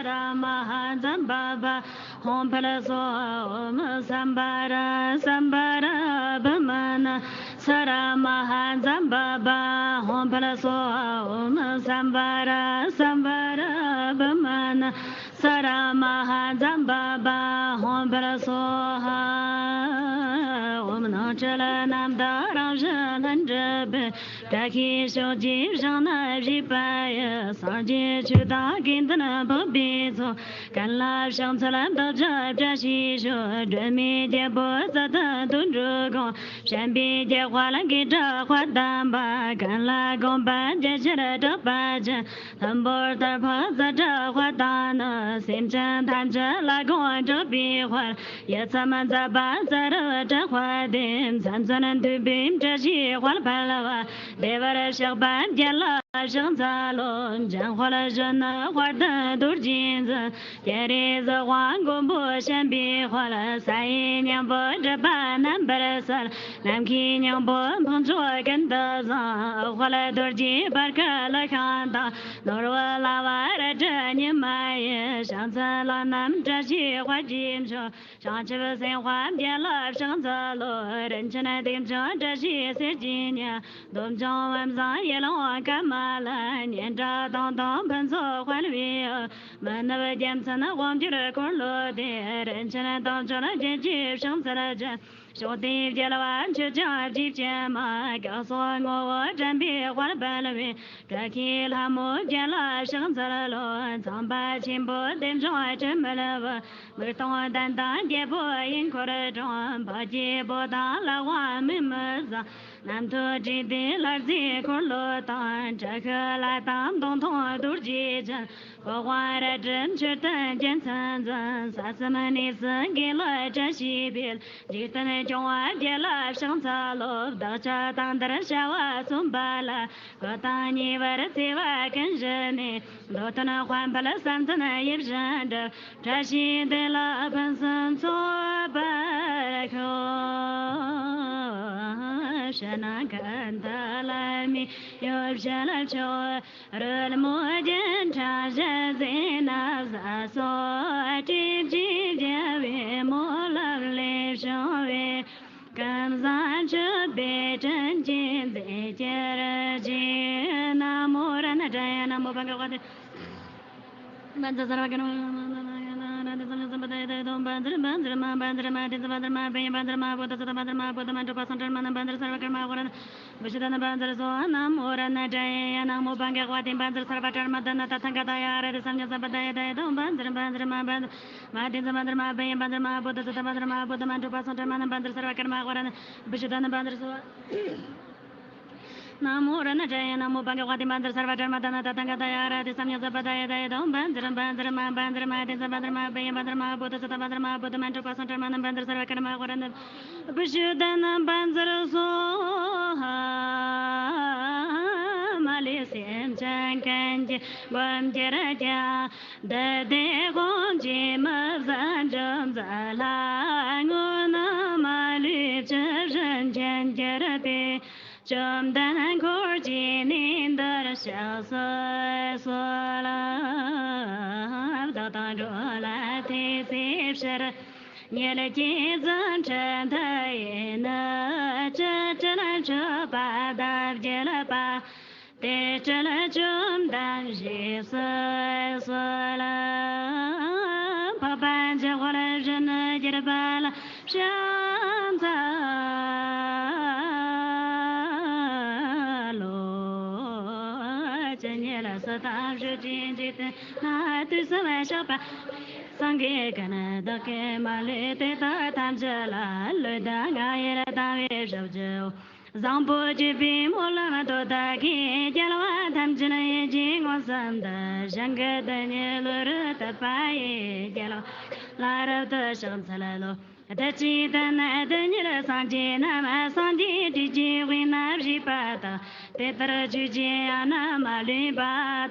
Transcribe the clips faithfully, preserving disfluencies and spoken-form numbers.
ས་ར་མ་ཧཱ་ཛམ་བྷ་བྷ་ཧོང་ཕ་ལ་སྭཱ་ཧཱ། ཨོཾ་སམ་བྷ་ར་སམ་བྷ་ར་བྷ་མ་ན་ས་ར་མ་ཧཱ་ཛམ་བྷ་བྷ་ཧོང་ཕ་ལ་སྭཱ་ཧཱ། ཨོཾ་སམ་བྷ་ར་སམ་བྷ་ར་བྷ་མ་ན་ས་ར་མ་ཧཱ་ཛམ་བྷ་བྷ་ཧོང་ཕ་ལ་སྭཱ་ཧཱ། ཨོཾ་སྣང་གྲོལ་རྣམ་དག་རང་བཞིན་ལྷུན་གྲུབ་པའི། བཀྲ་ཤིས་ཕྱོགས་ཀྱི་བཞེངས་ནས་བཞུགས་པ་ཡི། སངས་རྒྱས་ཆོས་དང་དགེ་འདུན་ཕོངས་པའི་ཚོགས། ཀུན་ལ་ཕྱག་འཚལ་བདག་ཅག་བཀྲ་ཤིས་ཤོག་སྒྲོལ་མའི་རྒྱལ་པོ་རྩ་བརྟན་དོན་གྲུབ་དགོངས། བྱམས་པའི་རྒྱལ་དཔལ་དགེ་བྲག་དཔལ་ལྡན་པ། ཀུན་ལ་དགོངས་པ་རྒྱ་ཆེར་གྲགས་པ་ཅན། ལྷུན་པོར་གཏེར་འཕགས་ཙཀྲ་དཔལ་དང་ནི། སེམས་ཅན་ཐམས་ཅད་ལ་དགོངས་གྲུབ་པའི་དཔལ། ཡི་དམ་མཛད་པ་ཙ་ར་བ་དྲག་པོ་སྟེ། མཚན་མཚོན་མཐུན་པའི་བཀྲ་ཤིས་དཔལ་འཕེལ་བ། བདེ་བར་གཤེགས་པ་རྒྱལ་ལ་ཕྱག་འཚལ་ལོ། འཇམ་དཔལ་གཞོན་ནུ་དཔལ་ལྡན་རྡོ་རྗེ་འཛིན། སྤྱན་རས་གཟིགས་དབང་མགོན་པོ་བྱམས་པའི་དཔལ། ས་ཡི་སྙིང་པོ་སྒྲིབ་པ་རྣམ་པར་སེལ། ནམ་མཁའི་སྙིང་པོ་འཕགས་མཆོག་ཀུན་ཏུ་བཟང་། དཔལ་རྡོ་རྗེ་འབར་ཁ་ལི་ཤིང་དང་། ནོར་བུ་ལ་བ་རལ་གྲི་ཉི་མ་ཡི། ཕྱག་འཚལ་ལྷ་རྣམས་བཀྲ་ཤིས་དཔལ་གྱིས་མཆོད། བྱང་ཆུབ་སེམས་དཔའ་རྒྱལ་ལ་ཕྱག་འཚལ་ལོ། རིན་ཆེན་སྡེབ་བྱུང་བཀྲ་ཤིས་གསེར་གྱི་ཉི། འདོད་འབྱུང་བུམ་བཟང་ཡེ་ལོང་ཀ་མ་ལ། སྙན་གྲགས་དུང་སྟོང་ཕུན་ཚོགས་དཔལ་བེའུ། མི་ནུབ་རྒྱལ་མཚན་དབང་སྒྱུར་འཁོར་ལོ་སྡེ། རིན་ཆེན་དུང་ཆེན་རྒྱན་གྱིས་ཕྱག་འཚལ་ཅིང་། ཕྱོགས་དུས་རྒྱལ་བ་མཆོད་ཅིང་བརྗིད་ཅན་མ། སྐུ་གསུང་ངོ་བོ་དྲན་པའི་དཔལ་འཕེལ་བའི། བཀྲ་ཤིས་ལྷ་མོ་རྒྱལ་ལ་ཕྱག་འཚལ་ལོ། ཚངས་པ་ཆེན་པོ་སྡེབ་འབྱུང་དྲི་མེད་པ། མིག་སྟོང་ལྡན་དང་རྒྱལ་པོ་ཡུལ་འཁོར་གྲོང་། འཕགས་སྐྱེས་པོ་དང་ལྷ་དབང་མིག་མི་བཟང་། རྣམ་ཐོས་དྲེགས་ལྡན་ལྷ་རྫས་འཁོར་ལོ་དང་། དྲག་ཤུལ་ལྷ་དང་མདུང་ཐུང་རྡོ་རྗེ་ཅན། འཕགས་དབང་རལ་གྲི་མཆོད་རྟེན་རྒྱལ་མཚན་འཛིན། ས་གསུམ་གནས་གསུམ་དགེ་ལེགས་བཀྲ་ཤིས་འཕེལ། འཇིག་རྟེན་སྐྱོང་བ་རྒྱལ་ལ་ཕྱག་འཚལ་ལོ། བདག་ཅག་དང་འདིར་བྱ་བ་རྩོམ་པ་ལ། སྐུ་དང་ཉེ་བར་བརྩེ་བ་ཀུན་ཞི་ནས། འདོད་དོན་དཔལ་འཕེལ་བསམ་དོན་ཡིད་བཞིན་འགྲུབ། བཀྲ་ཤིས་བདེ་ལེགས་ཕུན་སུམ་ཚོགས་པར་ཤོག་ཕྱི་ནང་ཀུན་ཏུ་ལྷ་མིའི་ཡུལ་བཞིན་ཕྱོགས། རོལ་མོ་རྒྱན་ཕྲེང་ཞལ་ཟས་ན་བཟའ་སོགས། སྤྲེལ་གྱི་རྒྱལ་བའི་མོ་ལབ་ལས་བྱུང་བའི། ཀུན་བཟང་མཆོད་པའི་དྲིན་གྱིས་མཛེས་གྱུར་ཅིག་ན་མོ་རཏྣ་ཏྲཱ་ཡ། ན་མོ་བྷ་ག་ཝ་ཏེ། བཛྲ་སརྦ་ཀརྨ་ཏེ་སམྱཀྶུ་སམྦུདྡྷ་ཡ། ཏེ་དོ་བཛྲ་མ་བཛྲ་མ་བཛྲ་མ་ཏེ་ཛ་བཛྲ་མ་བྷ་ཡ། བཛྲ་མ་བོ་དྷ་ས་ཏྭ། བཛྲ་མ་བོ་དྷ་མ་གྲུ་པ་སཾ་སྐྲྀ་མ་ན། བཛྲ་སརྦ་ཀརྨ་ཝ་ར་ཏེ། བི་ཤུདྡྷ་ན་བཛྲ་སྭཱ་ཧཱ། ན་མོ་རཏྣ་ཏྲཱ་ཡ། ན་མོ་བྷ་ག་ཝ་ཏེ། བཛྲ་སརྦ་ཀརྨ་དྷ་ན་ཏ་ཐཱ་ག་ཏཱ་ཡ། ཨ་ར་ཏེ་སམྱཀྶུ་སམྦུདྡྷ་ཡ། ཏེ་དོ་བཛྲ་མ་བཛྲ་མ་བཛྲ་མ་ཏེ་ཛ་བཛྲ་མ་བྷ་ཡ། བཛྲ་མ་བོ་དྷ་ས་ཏྭ། བཛྲ་མ་བོ་དྷ་མ་གྲུ་པ་སཾ་སྐྲྀ་མ་ན། བཛྲ་སརྦ་ཀརྨ་ཝ་ར་ཏེ། བི་ཤུདྡྷ་ན་བཛྲ་སྭཱ་ཧཱ། ན་མོ་རཏྣ་ཏྲཱ་ཡ། ན་མོ་བྷ་ག་ཝ་ཏེ། བཛྲ་སརྦ་ཀརྨ་དྷ་ན་ཏ་ཐཱ་ག་ཏཱ་ཡ། ཨ་ར་ཏེ་སམྱཀྶུ་སམྦུདྡྷ་ཡ། ཏེ་དོ་བཛྲ་མ་བཛྲ་མ་བཛྲ་མ་ཏེ་ཛ་བཛྲ་མ་བྷ་ཡ། བཛྲ་མ་བོ་དྷ་ས་ཏྭ། བཛྲ་མ་བོ་དྷ་མ་གྲུ་པ་སཾ་སྐྲྀ་མ་ན། བཛྲ་སརྦ་ཀརྨ་ཝ་ར་ཏེ། བི་ཤུདྡྷ་ན་བཛྲ་སྭཱ་ཧཱ། མ་ལུས་སེམས་ཅན་ཀུན་གྱི་སྒོ་འབྱེད་ཀྱང་། བདུད་སྡེ་དཔུང་གིས་མི་བཟད་འཇོམས་མཛད་ལྷ། དངོས་ནི་མ་ལུས་ཇི་བཞིན་མཁྱེན་གྱུར་པའི། བཅོམ་ལྡན་འཁོར་གྱིས་ནི་འདིར་གཤེགས་སུ་གསོལ། བདག་དང་འགྲོ་ལ་ཐུགས་བརྩེ་ཕྱིར། ཉིད་ཀྱི་རྫུ་འཕྲུལ་མཐུ་ཡིས་ནི། ཅི་སྤྲུལ་མཆོད་པ་དང་བརྒྱུད་པ། དེ་སྤྲུལ་བཅོམ་ལྡན་རྗེས་སུ་གསོལ། འཕགས་པ་འཇམ་དཔལ་གཞོན་ནུར་གྱུར་པ་ལ་ཕྱག་འཚལ་ལོ། ཇི་སྙེད་སུ་དང་བརྗོད་ཀྱིས་འཇིག་རྟེན་ན། དུས་གསུམ་གཤེགས་པ་སངས་རྒྱས་ཀུན། བདག་གིས་མ་ལུས་དེ་དག་ཐམས་ཅད་ལ། བློས་བཏང་ང་ཡིས་བཏང་བའི་ཞབས་ཀྱི་འོག་བཟང་པོ་སྤྱོད་པའི་སྨོན་ལམ་མཐུ་དག་གིས། རྒྱལ་བ་ཐམས་ཅད་ཡིད་ཀྱིས་མངོན་སུམ་དུ། ཞིང་གི་རྡུལ་སྙེད་ལུས་རུ་དག་པ་ཡི། རྒྱལ་བ་ལ་རབ་ཏུ་ཕྱག་འཚལ་ལོ། བདུད་ཀྱི་དོན་ནི་བདུད་ཉིད་སངས་རྒྱས་རྣམས། སངས་རྒྱས་སྲས་ཀྱི་དབུས་ན་བཞུགས་པ་དང་། དེ་ལྟར་ཆོས་ཀྱི་ཡང་ན་མ་ལུས་པ།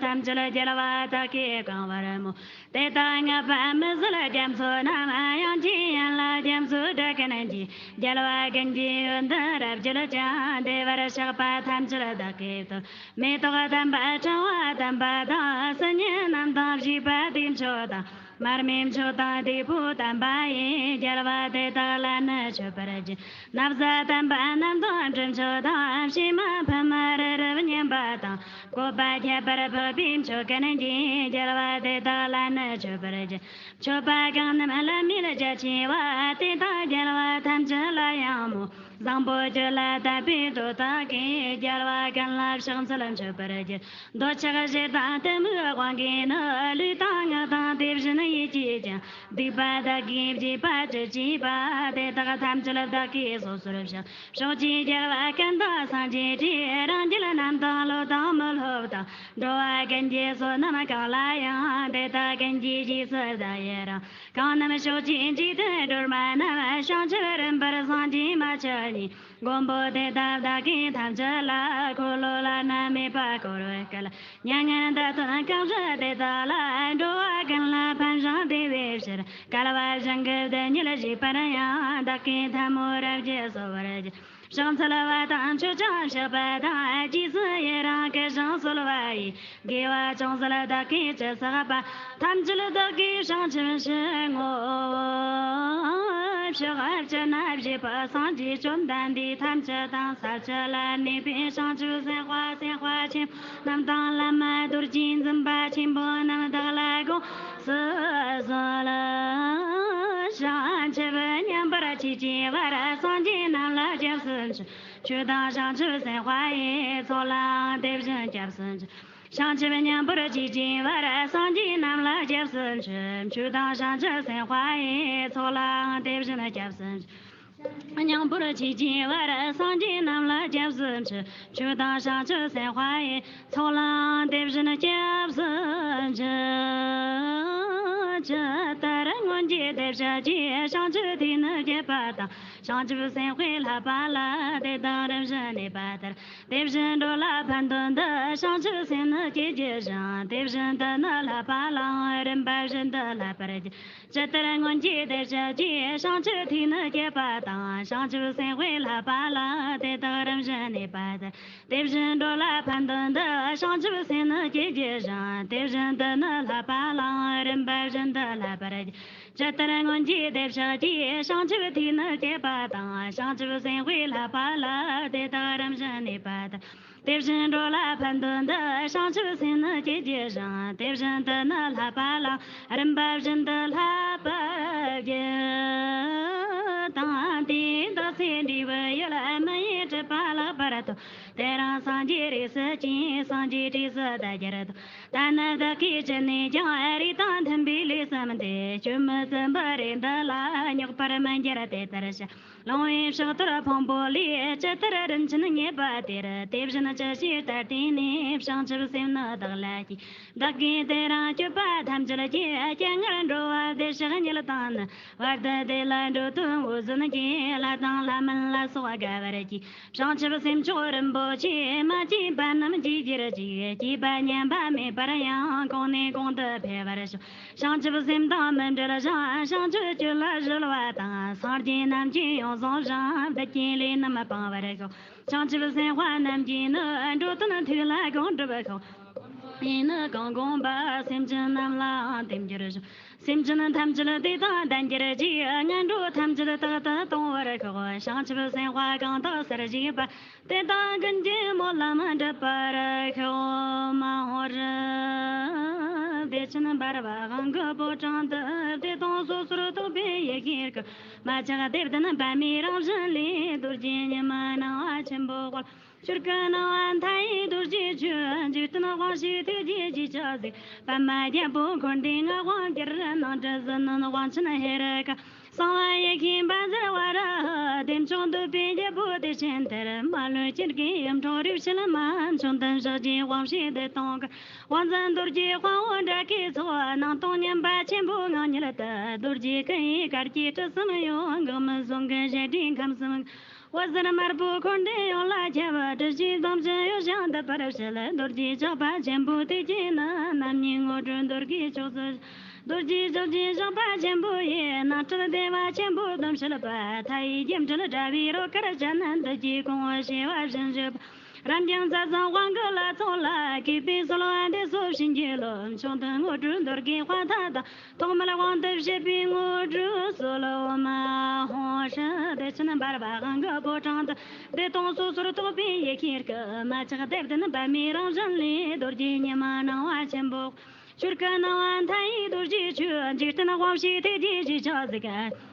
ཐམས་ཅད་རྒྱལ་བ་དག་གིས་གང་བར་མོས། དེ་དག་བསྔགས་པ་མི་ཟད་རྒྱ་མཚོ་རྣམས། དབྱངས་ཀྱི་ཡན་ལག་རྒྱ་མཚོའི་སྒྲ་ཀུན་གྱིས། རྒྱལ་བ་ཀུན་གྱི་ཡོན་ཏན་རབ་བརྗོད་ཅིང་། བདེ་བར་གཤེགས་པ་ཐམས་ཅད་བདག་གིས་བསྟོད། མེ་ཏོག་དམ་པ་ཕྲེང་བ་དམ་པ་དང་། སིལ་སྙན་རྣམས་དང་བཅས་པ་དེའི་མཆོག་དང་། མར་མེ་མཆོག་དང་དེ་ཕོ་དམ་པ་ཡིས། རྒྱལ་བ་དེ་དག་ལ་ནི་མཆོད་པར་བགྱི། ན་བཟའ་དམ་པ་རྣམས་དང་དྲི་མཆོག་དང་། ཕྱེ་མ་ཕུབ་མ་རི་རབ་སྙན་པ་དང་། བཀོད་པ་ཁྱད་པར་ཕུལ་བའི་མཆོག་ཀུན་གྱིས། རྒྱལ་བ་དེ་དག་ལ་ནི་མཆོད་པར་བགྱི། མཆོད་པ་གང་རྣམས་ལ་མིར་རྒྱ་ཆེ་བ། དེ་དག་རྒྱལ་བ་ཐམས་ཅད་ལ་ཡང་མོས། བཟང་པོ་ཁྱོད་ལ་དད་པའི་འགྲོ་དག་གིས། རྒྱལ་བ་ཀུན་ལ་ཕྱག་འཚལ་མཆོད་པར་བགྱི། འདོད་ཆགས་ཞེ་སྡང་གཏི་མུག་དབང་གིས་ནི། ལུས་དང་ངག་དང་དེ་བཞིན་ཡིད་ཀྱིས་ཀྱང་། སྡིག་པ་དག་གིས་བགྱིས་པ་ཅི་མཆིས་པ། དེ་དག་ཐམས་ཅད་བདག་གིས་སོ་སོར་བཤགས། ཕྱོགས་བཅུའི་རྒྱལ་བ་ཀུན་དང་སངས་རྒྱས་ཀྱིས། རང་རྒྱལ་རྣམས་དང་བློ་དང་མི་སློབ་དང་། འགྲོ་བ་ཀུན་གྱི་བསོད་ནམས་གང་ལ་ཡང་། དེ་དག་ཀུན་གྱི་རྗེས་སུ་བདག་ཡི་རང་། གང་རྣམས་ཕྱོགས་བཅུའི་འཇིག་རྟེན་སྒྲོན་མ་རྣམས། བྱང་ཆུབ་རིམ་པར་སངས་རྒྱས་མ་ཆགས་ཉིད། མགོན་པོ་དེ་དག་བདག་གིས་ཐམས་ཅད་ལ། འཁོར་ལོ་བླ་ན་མེད་པ་བསྐོར་བའི་སྐབས། མྱ་ངན་འདའ་སྟོན་གང་བཞེད་དེ་དག་ལ། འགྲོ་བ་ཀུན་ལ་ཕན་ཞིང་བདེ་བའི་ཕྱིར། བསྐལ་པ་ཞིང་གི་བདུད་ཉིད་བཞེད་པར་ཡང་། བདག་གིས་ཐལ་མོ་རབ་ཀྱིས་གསོལ་བར་བགྱི། ཕྱག་འཚལ་བ་དང་མཆོད་ཅིང་བཤགས་པ་དང་། རྗེས་སུ་ཡི་རང་བསྐུལ་ཞིང་གསོལ་བ་ཡི། དགེ་བ་ཅུང་ཟད་བདག་གིས་ཅི་བསགས་པ། ཐམས་ཅད་བདག་གིས་བྱང་ཆུབ་ཕྱིར་བསྔོ། ཕྱོགས་བཅུ་ན་བཞུགས་པའི་སངས་རྒྱས་བཅོམ་ལྡན་འདས་ཐམས་ཅད་དང་། ས་བཅུ་ལ་གནས་པའི་བྱང་ཆུབ་སེམས་དཔའ་སེམས་དཔའ་ཆེན་པོ་རྣམས་དང་། བླ་མ་རྡོ་རྗེ་འཛིན་པ་ཆེན་པོ་རྣམས་བདག་ལ་དགོངས་སུ་གསོལ། བྱང་ཆུབ་མཉམ་པར་མཆིས་ཀྱི་བར། སངས་རྒྱས་རྣམས་ལ་སྐྱབས་སུ་མཆི། ཆོས་དང་བྱང་ཆུབ་སེམས་དཔའ་ཡི། ཚོགས་ལའང་དེ་བཞིན་སྐྱབས་སུ་མཆི། བྱང་ཆུབ་མཉམ་པར་མཆིས་ཀྱི་བར། སངས་རྒྱས་རྣམས་ལ་སྐྱབས་སུ་མཆི། ཆོས་དང་བྱང་ཆུབ་སེམས་དཔའ་ཡི། ཚོགས་ལའང་དེ་བཞིན་སྐྱབས་སུ་མཆི། མཉམ་པར་མཆིས་ཀྱི་བར། སངས་རྒྱས་རྣམས་ལ་སྐྱབས་སུ་མཆི། ཆོས་དང་བྱང་ཆུབ་སེམས་དཔའ་ཡི། ཚོགས་ལའང་དེ་བཞིན་སྐྱབས་སུ་མཆི། ཇི་ལྟར་སྔོན་གྱི་དེ་ཕྱག་རྒྱའི། བྱང་ཆུབ་ཐུགས་ནི་བསྐྱེད་པ་དང་། བྱང་ཆུབ་སེམས་དཔའི་བསླབ་པ་ལ། དེ་དག་རིམ་བཞིན་གནས་པ་ལྟར། དེ་བཞིན་འགྲོ་ལ་ཕན་དོན་འདི། བྱང་ཆུབ་སེམས་ནི་བསྐྱེད་བགྱི་ཞིང་། དེ་བཞིན་དུ་ནི་བསླབ་པ་ལའང་། རིམ་པ་བཞིན་དུ་བསླབ་པར་བགྱི། ཇི་ལྟར་སྔོན་གྱི་དེ་ཕྱག་རྒྱའི། བྱང་ཆུབ་ཐུགས་ནི་བསྐྱེད་པ་དང་། བྱང་ཆུབ་སེམས་དཔའི་བསླབ་པ་ལ། དེ་དག་རིམ་བཞིན་གནས་པ་ལྟར། དེ་བཞིན་འགྲོ་ལ་ཕན་དོན་འདི། བྱང་ཆུབ་སེམས་ནི་བསྐྱེད་བགྱི་ཞིང་། དེ་བཞིན་དུ་ནི་བསླབ་པ་ལའང་། རིམ་པ་བཞིན་དུ་བསླབ་པར་བགྱི། ཇི་ལྟར་སྔོན་གྱི་དེ་ཕྱག་རྒྱའི། བྱང་ཆུབ་ཐུགས་ནི་བསྐྱེད་པ་དང་། བྱང་ཆུབ་སེམས་དཔའི་བསླབ་པ་ལ། དེ་དག་རིམ་བཞིན་གནས་པ་ལྟར། དེ་བཞིན་འགྲོ་ལ་ཕན་དོན་འདི། བྱང་ཆུབ་སེམས་ནི་བསྐྱེད་བགྱི་ཞིང་། དེ་བཞིན་དུ་ནི་བསླབ་པ་ལ། རིམ་པ་བཞིན་དུ་བསླབ་པར་བགྱི། དང་དེའི་དག་ཚེ་འབྲས་བུ་ཡོད། མི་ཡི་སྒྲིབ་པ་ལེགས་པར་ཐོབ། དེ་རིང་སངས་རྒྱས་རིགས་སུ་སྐྱེས། སངས་རྒྱས་རིགས་སུ་ད་གྱུར་ཏོ། ད་ནི་བདག་གིས་ཅི་ནས་ཀྱང་། རིགས་དང་མཐུན་པའི་ལས་གསུམ་སྟེ། སྐྱོན་མི་བརྩམ་པར་རེ་འདི་ལ། རྙོག་པར་མི་འགྱུར་དེ་ལྟར་བྱ། ལོང་བས་ཕྱག་འཐོར་ཕུང་པོ་ལས། ཇི་ལྟར་རིན་ཆེན་རྙེད་པ་དེར། དེ་བཞིན་ཅི་ཞིག་ལྟར་བརྟེན་ནས། བྱང་ཆུབ་སེམས་ནི་བདག་ལ་སྐྱེས། བདག་གིས་དེ་རིང་སྤྱོད་པ་ཐམས་ཅད་ཀྱིས། སྐྱེ་སྔར་འགྲོ་བ་བདེ་གཤེགས་ཉིད་དང་ནི། བར་དུ་བདེ་ལ་འགྲོ་དོན་འོད་བཟང་གིས། ལྷ་དང་ལྷ་མིན་ལ་སོགས་དགའ་བར་གྱིས། བྱང་ཆུབ་སེམས་མཆོག་རིན་པོ་ཆེ། མ་སྐྱེས་པ་རྣམས་སྐྱེ་གྱུར་ཅིག། སྐྱེས་པ་ཉམས་པ་མེད་པར་ཡང་། གོང་ནས་གོང་དུ་འཕེལ་བར་ཤོག། བྱང་ཆུབ་སེམས་དང་མི་འབྲལ་ཞིང་། བྱང་ཆུབ་སྤྱོད་ལ་གཞོལ་བ་དང་། སངས་རྒྱས་རྣམས་ཀྱིས་ཡོངས་བཟུང་ཞིང་། བདུད་ཀྱི་ལས་རྣམས་སྤང་བར་ཤོག། བྱང་ཆུབ་སེམས་དཔའ་རྣམས་ཀྱིས་ནི། འགྲོ་དོན་ཐུགས་ལ་དགོངས་གྲུབ་ཤོག། ཡིད་ནི་གང་དགོངས་པ། སེམས་ཅན་རྣམས་ལའང་དེ་འགྱུར་ཞིང་། སེམས་ཅན་ཐམས་ཅད་བདེ་དང་ལྡན་གྱུར་ཅིག། ངན་འགྲོ་ཐམས་ཅད་རྟག་ཏུ་སྟོངས་པར་ཤོག། བྱང་ཆུབ་སེམས་དཔའ་གང་དག་སར་བཞུགས་པ། དེ་དག་ཀུན་གྱི་སྨོན་ལམ་འགྲུབ་པར་ཤོག། མ་ཧོ་ར། བདེ་ཆེན་འབར་བ་དབང་གི་ཕོ་བྲང་དུ། བདེ་སྟོང་སོ་སོར་རྟོག་པའི་ཡེ་ཤེས་སྐུ། མ་ཆགས་བདེ་ལྡན་པདྨའི་རང་བཞིན་ལས། རྡོ་རྗེ་ཉི་མ་སྣང་བ་ཆེན་པོ་དཔལ། ཆོས་སྐུ་སྣང་བ་མཐའ་ཡས་རྡོ་རྗེ་ཆོས། འཇིག་རྟེན་དབང་ཕྱུག་ཐུགས་རྗེའི་རྗེས་ཆགས་གཟིགས། པདྨ་རྒྱལ་པོ་འཁོར་འདས་ལྔ་དབང་བསྒྱུར། སྣང་སྲིད་ནི་དབང་ཆེན་ཧེ་རུ་ཀ། གསང་བ་ཡེ་ཤེས་དཔལ་གསལ་བ་ར་ཧ། བདེ་མཆོག་འདོད་པའི་རྒྱལ་པོ་བདེ་ཆེན་གཏེར། མ་ལུས་སྤྱན་གྱི་ཡུམ་འཕྲོག་རིག་བྱེད་མ། མཆོག་ཐུན་ཕྱག་རྒྱའི་དབང་བྱེད་བདེ་སྟོང་གི། དབང་བཟང་རྡོ་རྗེ་དཔའ་བོ་དགྲ་བགེགས་ཚོགས། སྣང་སྟོང་མཉམ་པ་ཆེན་པོ་ངང་ཉིད་དུ། རྡོ་རྗེ་སྐུ་ཡི་ དཀར་གྱི་སྤྲིན་གསུམ་ཡོད། འགག་མེད་ཟུང་གི་ཞལ་སྒྲའི་ཁམས་སུ། འོད་ཟེར་དམར་པོ་འཁོར་འདས་ཡོངས་ལ་ཁྱབ། སྒྲིབ་བྱེད་སྡོམ་ཞིང་གཡོ་ཞིང་འདག་པར་བྱེད། རྡོ་རྗེ་ཇག་པ་ཆེན་པོ་དེ་གྱིས་ནི། རྣམ་གཉིས་དངོས་གྲུབ་འདོད་དགུའི་ཕྱོགས་སུ། རྡོ་རྗེ་ཇག་རྗེ་ཇག་པ་ཆེན་པོ་ཡི། སྣང་སྲིད་བདེ་བ་ཆེན་པོ་སྡོམ་བྱེད་པ། མཐའ་ཡས་སྒྱུ་འཕྲུལ་དྲ་བའི་རོལ་གར་ཅན། བདུད་ཀྱི་གོང་བུ་བྱེ་བ་བཞིན་བཞུགས། རབ་འབྱམས་རྩ་གསུམ་དབང་གི་ལྷ་ཚོགས་ལ། གུས་པས་གསོལ་བ་འདེབས་སོ་བྱིན་གྱིས་རློབས། མཆོག་ཐུན་དངོས་གྲུབ་འདོད་དགུའི་དཔའ་རྟགས་དང་། ཐོག་མར་དབང་དུ་བྱེད་པའི་དངོས་གྲུབ་སྩོལ། ཨོཾ་ཨཱཿཧཱུྃ་ཧྲཱིཿ་བདེ་ཆེན་འབར་བ་དབང་གི་ཕོ་བྲང་དུ། བདེ་སྟོང་སོ་སོར་རྟོག་པའི་ཡེ་ཤེས་སྐུ། མ་ཆགས་བདེ་ལྡན་པདྨའི་རང་བཞིན་ལས། རྡོ་རྗེ་ཉི་མ་སྣང་བ་ཆེན་པོ། ཆོས་སྐུ་སྣང་བ་མཐའ་ཡས་རྡོ་རྗེའི་ཆོས། འཇིག་རྟེན་དབང་བྱེད་ཐུགས་རྗེའི་ཞལ་གཟིགས།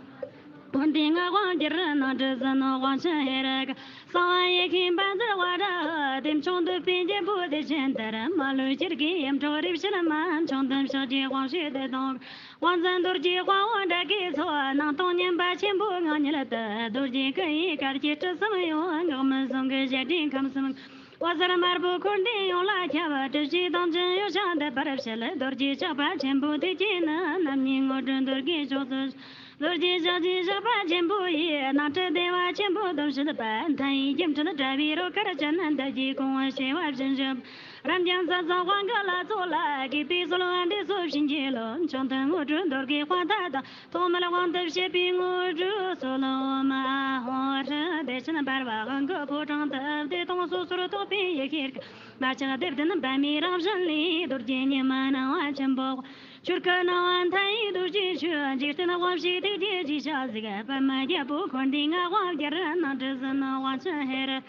འཁོར་འདས་ལྔ་དབང་རྒྱལ་ནང་དུ་ཟིན་ནོ། དབང་ཕྱུག་ཧེ་རུ་ཀ། གསང་བ་ཡེ་ཤེས་དཔལ་འཛིན་ཝཱ་ར་ཧི། བདེ་མཆོག་འདོད་པའི་རྒྱལ་པོ་དེ་བཞིན་དུ། མ་ལུས་ཅིར་གོས་ཡིད་འཕྲོག་རིག་བྱེད་མ། མཆོག་ཐུན་ཕྱག་རྒྱའི་དབང་ཕྱུག་བདེ་སྟོང་གི། དབང་བཙན་རྡོ་རྗེ་དཔའ་བོ་དགྲ་བགེགས་ཚོགས། སྣང་སྟོང་མཉམ་པ་ཆེན་པོའི་ངང་ཉིད་དུ། རྡོ་རྗེ་སྐུ་ཡི་དཀར་གྱི་སྤྲིན་གསུམ་ཡོད། འགག་མེད་ཟུང་གི་ཞལ་སྒྲའི་ཁམས་སུ། འོད་ཟེར་དམར་པོ་འཁོར་འདས་ཡོངས་ལ་ཁྱབ། སྒྲིབ་བྱེད་སྡོམ་ཞིང་གཡོ་ཞིང་འདག་པར་བྱེད། རྡོ་རྗེ་ཇག་པ་ཆེན་པོ་དེ་གྱིས་ནི། རྣམ་གཉིས་དངོས་གྲུབ་འདོད་དགུའི་ཕྱོགས་སུ། རྡོ་རྗེ་ཇག་རྗེ་ཇག་པ་ཆེན་པོ་ཡི། སྣང་སྲིད་བདེ་བ་ཆེན་པོ་སྡོམ་བྱེད་པ། མཐའ་ཡས་སྒྱུ་འཕྲུལ་དྲ་བའི་རོལ་གར་ཅན། བདུད་ཀྱི་གོང་བུ་བྱེ་བ་བཞིན་བཞུགས། རབ་འབྱམས་རྩ་གསུམ་དབང་གི་ལྷ་ཚོགས་ལ། གུས་པས་གསོལ་བ་འདེབས་སོ་བྱིན་གྱིས་རློབས། མཆོག་ཐུན་དངོས་གྲུབ་འདོད་དགུའི་དཔའ་རྟགས་དང་། ཐོག་མར་དབང་དུ་བྱེད་པའི་དངོས་གྲུབ་སྩོལ། ཨོཾ་ཨཱཿཧཱུྃ་ཧྲཱིཿ་བདེ་ཆེན་འབར་བ་དབང་གི་ཕོ་བྲང་དུ། བདེ་སྟོང་སོ་སོར་རྟོག་པའི་ཡེ་ཤེས་སྐུ། མ་ཆགས་བདེ་ལྡན་པདྨའི་རང་བཞིན་ལས། རྡོ་རྗེ་ཉི་མ་སྣང་བ་ཆེན་པོ། ཆོས་སྐུ་སྣང་བ་མཐའ་ཡས་རྡོ་རྗེའི་ཆོས། འཇིག་རྟེན་དབང་བྱེད་ཐུགས་རྗེའི་ཞལ་གཟིགས། པདྨ་རྒྱལ་པོ་འཁོར་འདས་ལྔ་དབང་རྒྱལ། ནང་དུ་ཟིན་ནོ་དབང་ཕྱུག་ཧེ་རུ།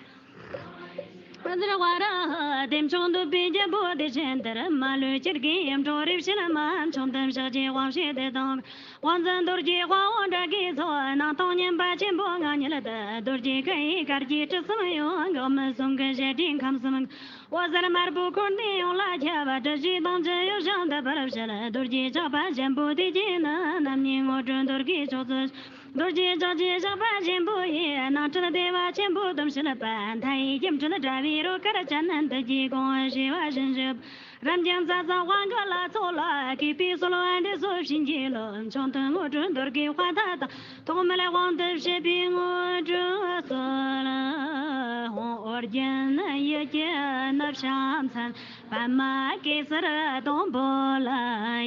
དཔལ་འཛིན་ཝཱ་ར་ཧི། བདེ་མཆོག་འདོད་པའི་རྒྱལ་པོ་དེ་བཞིན་དུ། མ་ལུས་ཅིར་གོས་ཡིད་འཕྲོག་རིག་བྱེད་མ། མཆོག་ཐུན་ཕྱག་རྒྱའི་དབང་ཕྱུག་བདེ་སྟོང་གི། དབང་བཙན་རྡོ་རྗེ་དཔའ་བོ་དགྲ་བགེགས་ཚོགས། སྣང་སྟོང་མཉམ་པ་ཆེན་པོའི་ངང་ཉིད་དུ། རྡོ་རྗེ་སྐུ་ཡི་དཀར་གྱི་སྤྲིན་གསུམ་ཡོད། འགག་མེད་ཟུང་གི་ཞལ་སྒྲའི་ཁམས་སུ། འོད་ཟེར་དམར་པོ་འཁོར་འདས་ཡོངས་ལ་ཁྱབ། སྒྲིབ་བྱེད་སྡོམ་ཞིང་གཡོ་ཞིང་འདག་པར་བྱེད། རྡོ་རྗེ་ཇག་པ་ཆེན་པོ་དེ་གྱིས་ནི། རྣམ་གཉིས་དངོས་གྲུབ་འདོད་དགུའི་ཕྱོགས་སུ། རྡོ་རྗེ་ཇག་རྗེ་ཇག་པ་ཆེན་པོ་ཡི། སྣང་སྲིད་བདེ་བ་ཆེན་པོ་སྡོམ་བྱེད་པ། མཐའ་ཡས་སྒྱུ་འཕྲུལ་དྲ་བའི་རོལ་གར་ཅན། བདུད་ཀྱི་གོང་བུ་བྱེ་བ་བཞིན་བཞུགས། རབ་འབྱམས་རྩ་གསུམ་དབང་གི་ལྷ་ཚོགས་ལ། གུས་པས་གསོལ་བ་འདེབས་སོ་བྱིན་གྱིས་རློབས། མཆོག་ཐུན་དངོས་གྲུབ་འདོད་དགུའི་དཔའ་རྟགས་དང་། ཐོག་མར་དབང་དུ་བྱེད་པའི་དངོས་གྲུབ་སྩོལ། ཨོ་རྒྱན་ཡུལ་གྱི་ནུབ་བྱང་མཚམས། པདྨ་གེ་སར་སྡོང་པོ་ལ།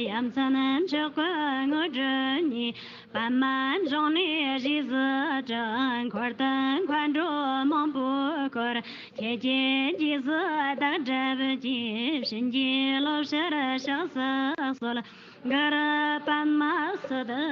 ཡ་མཚན་མཆོག་གི་དངོས་གྲུབ་བརྙེས། པདྨ་འབྱུང་གནས་རིགས་སུ་གྲུབ། འཁོར་དང་མཁའ་འགྲོ་མང་པོས་བསྐོར། ཁྱེད་ཀྱི་རྗེས་སུ་བདག་སྒྲུབ་ཀྱིས། བྱིན་གྱིས་རློབ་ཕྱིར་ཕྱག་འཚལ་གསོལ། གུ་རུ་པདྨ་སིདྡྷི་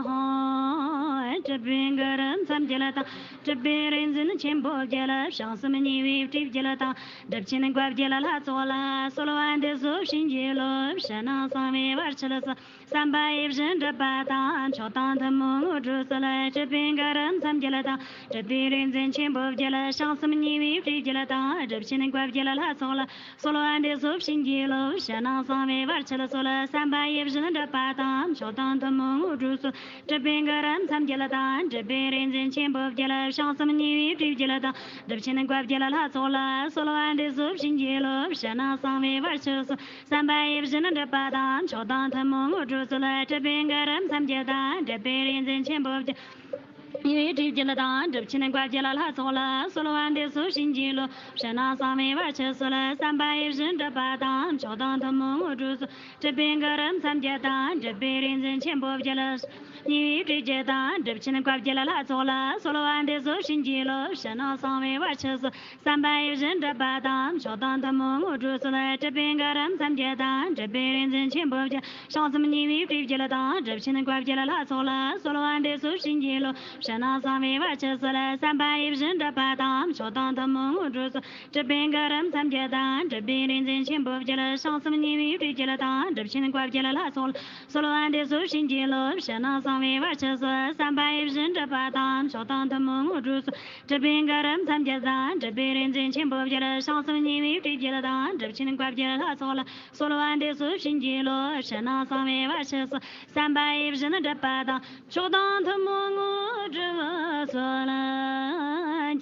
ཧཱུྃ། སྲིད་པའི་གུ་རུ་མཚན་བརྒྱད་དང་། སྲིད་པའི་རིག་འཛིན་ཆེན་པོ་བརྒྱད། བྱང་སེམས་ཉེ་བའི་སྤྲུལ་བརྒྱད་དང་། སྒྲུབ་ཆེན་བཀའ་བརྒྱད་ལྷ་ཚོགས་ལ། གསོལ་བ་འདེབས་སོ་བྱིན་གྱིས་རློབས། ཕྱི་ནང་གསང་བའི་བར་ཆད་སོལ། བསམ་པ་ཡིད་བཞིན་འགྲུབ་པ་དང་། མཆོག་དང་ཐུན་མོང་དངོས་གྲུབ་སྩོལ། སྲིད་པའི་གུ་རུ་མཚན་བརྒྱད་དང་། སྲིད་པའི་རིག་འཛིན་ཆེན་པོ་བརྒྱད། བྱང་སེམས་ཉེ་བའི་སྤྲུལ་བརྒྱད་དང་། སྒྲུབ་ཆེན་བཀའ་བརྒྱད་ལྷ་ཚོགས་ལ། གསོལ་བ་འདེབས་སོ་བྱིན་གྱིས་རློབས། ཕྱི་ནང་གསང་བའི་བར་ཆད་སོལ། བསམ་པ་ཡིད་བཞིན་འགྲུབ་པ་དང་། མཆོག་དང་ཐུན་མོང་དངོས་གྲུབ་སྩོལ། སྲིད་པའི་གུ་རུ་མཚན་བརྒྱད་དང་། སྲིད་པའི་རིག་འཛིན་ཆེན་པོ་བརྒྱད། བྱང་སེམས་ཉེ་བའི་སྤྲུལ་བརྒྱད་དང་། སྒྲུབ་ཆེན་བཀའ་བརྒྱད་ལྷ་ཚོགས་ལ། གསོལ་བ་འདེབས་སོ་བྱིན་གྱིས་རློབས། ཕྱི་ནང་གསང་བའི་བར་ཆད་སོལ། བསམ་པ་ཡིད་བཞིན་འགྲུབ་པ་དང་། མཆོག་དང་ཐུན་མོང་དངོས་གྲུབ་སྩོལ། སྲིད་པའི་གུ་རུ་མཚན་བརྒྱད་དང་། སྲིད་པའི་རིག་འཛིན་ཆེན་པོ་བརྒྱད། ཉེ་བའི་སྤྲུལ་བརྒྱད་དང་། སྒྲུབ་ཆེན་བཀའ་བརྒྱད་ལྷ་ཚོགས་ལ། གསོལ་བ་འདེབས་སོ་བྱིན་གྱིས་རློབས། ཕྱི་ནང་གསང་བའི་བར་ཆད་སོལ། བསམ་པ་ཡིད་བཞིན་འགྲུབ་པ་དང་། མཆོག་དང་ཐུན་མོང་དངོས་གྲུབ་སོལ། སྲིད་པའི་གུ་རུ་མཚན་བརྒྱད་དང་། སྲིད་པའི་རིག་འཛིན་ཆེན་པོ་བརྒྱད། ཉེ་བའི་སྤྲུལ་བརྒྱད་དང་། སྒྲུབ་ཆེན་བཀའ་བརྒྱད་ལྷ་ཚོགས་ལ། གསོལ་བ་འདེབས་སོ་བྱིན་གྱིས་རློབས། ཕྱི་ནང་གསང་བའི་བར་ཆད་སོལ། བསམ་པ་ཡིད་བཞིན་འགྲུབ་པ་དང་། མཆོག་དང་ཐུན་མོང་དངོས་གྲུབ་སྩོལ། སྲིད་པའི་གུ་རུ་མཚན་བརྒྱད་དང་། སྲིད་པའི་རིག་འཛིན་ཆེན་པོ་བརྒྱད། བྱང་སེམས་ཉེ་བའི་སྤྲུལ་བརྒྱད་དང་། སྒྲུབ་ཆེན་བཀའ་བརྒྱད་ལྷ་ཚོགས་ལ། གསོལ་བ་འདེབས་སོ་བྱིན་གྱིས་རློབས། ཕྱི་ནང་གསང་བའི་བར་ཆད་སོལ། བསམ་པ་ཡིད་བཞིན་འགྲུབ་པ་དང་། མཆོག་དང་ཐུན་མོང་དངོས་གྲུབ་སྩོལ། སྲིད་པའི་གུ་རུ་མཚན་བརྒྱད་དང་། སྲིད་པའི་རིག་འཛིན་ཆེན་པོ་བརྒྱད། བྱང་སེམས་ཉེ་བའི་སྤྲུལ་བརྒྱད་དང་། སྒྲུབ་ཆེན་བཀའ་བརྒྱད་ལྷ་ཚོགས་ལ། གསོལ་བ་འདེབས་སོ་བྱིན་གྱིས་རློབས། ཕྱི་ནང་གསང་བའི་བར་ཆད་སོལ། བསམ་པ་ཡིད་བཞིན་འགྲུབ་པ་དང་། མཆོག་དང་ཐུན་མོང་དངོས་གྲུབ་སོལ། སྲིད་པའི་གུ་རུ་མཚན་བརྒྱད་དང་། སྲིད་པའི་རིག་འཛིན་ཆེན་པོ་བརྒྱད། བྱང་སེམས་ཉེ་བའི་སྤྲུལ་བརྒྱད་དང་། སྒྲུབ་ཆེན་བཀའ་བརྒྱད་ལྷ་ཚོགས་ལ། གསོལ་བ་འདེབས་སོ་བྱིན་གྱིས་རློབས། ཕྱི་ནང་གསང་བའི་བར་ཆད་སོལ། བསམ་པ་ཡིད་བཞིན་འགྲུབ་པ་དང་། མཆོག་དང་ཐུན་མོང་དངོས་གྲུབ་སོལ།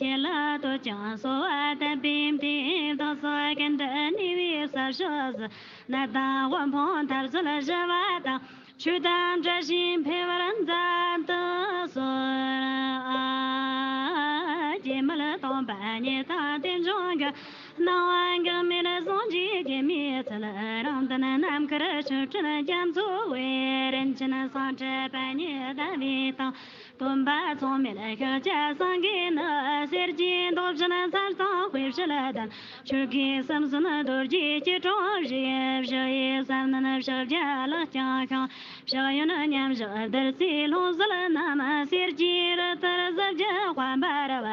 ཁྱེད་ལ་བསྟོད་ཅིང་གསོལ་བ་བཏབ་པའི་མཐུས། བདག་སོགས་ཀུན་ཏུ་གནས་པའི་ས་ཕྱོགས་སུ། ནད་དང་དབུལ་ཕོངས་འཐབ་རྩོད་ཞི་བ་དང་། ཆོས་དང་བཀྲ་ཤིས་འཕེལ་བར་མཛད་དུ་གསོལ། ཨ། སྐྱེ་མེད་སྟོང་པ་ཉིད་དང་རྟེན་འབྱུང་གི། སྣང་བ་འགག་མེད་ཟུང་འཇུག་སྐྱེ་མེད་ཚུལ། རང་དོན་ནམ་མཁར་ཆོས་སྤྲུལ་རྒྱ་མཚོ་བས། རིན་ཆེན་སེང་ཁྲི་པ་ཉིད་ཟླ་བའི་སྟེང་། སྟོན་པ་མཚུངས་མེད་ཤཱཀྱ་སེང་གེ་ནི། གསེར་གྱི་མདོག་བཞིན་མཚན་དང་དཔེ་བྱད་ལྡན། ཆོས་གོས་གསུམ་གསོལ་རྡོ་རྗེའི་སྐྱིལ་ཀྲུང་བཞུགས། ཞི་བའི་ས་གནོན་ཕྱག་རྒྱ་ལག་རྐྱང་ཤིང་། ཕྱག་གཡོན་མཉམ་བཞག་བདུད་རྩིའི་ལྷུང་བཟེད་བསྣམས། གསེར་གྱི་རི་ལྟར་གཟི་བརྗིད་དཔལ་འབར་བ།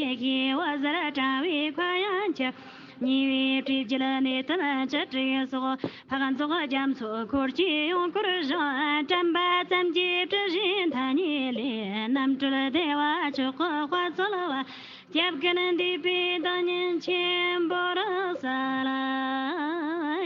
ཡེ་ཤེས་འོད་ཟེར་དྲ་བའི་མཁའ་དབྱིངས་ཁྱབ། ཉེ་བའི་སྲས་བརྒྱད་ནུས་ལྡན་བཅུ་དྲུག་སོགས། འཕགས་ཚོགས་རྒྱ་མཚོ་འཁོར་གྱིས་ཡོངས་བསྐོར་ཞིང་། དྲན་པ་ཙམ་གྱིས་སྤྲུལ་གཞིའི་མཐའ་རྙེད་ལས། རྣམ་གྲོལ་བདེ་བ་མཆོག་གི་དཔལ་རྩལ་བ། སྐྱབས་ཀུན་འདུས་པའི་བདག་ཉིད་ཆེན་པོར་གསལ།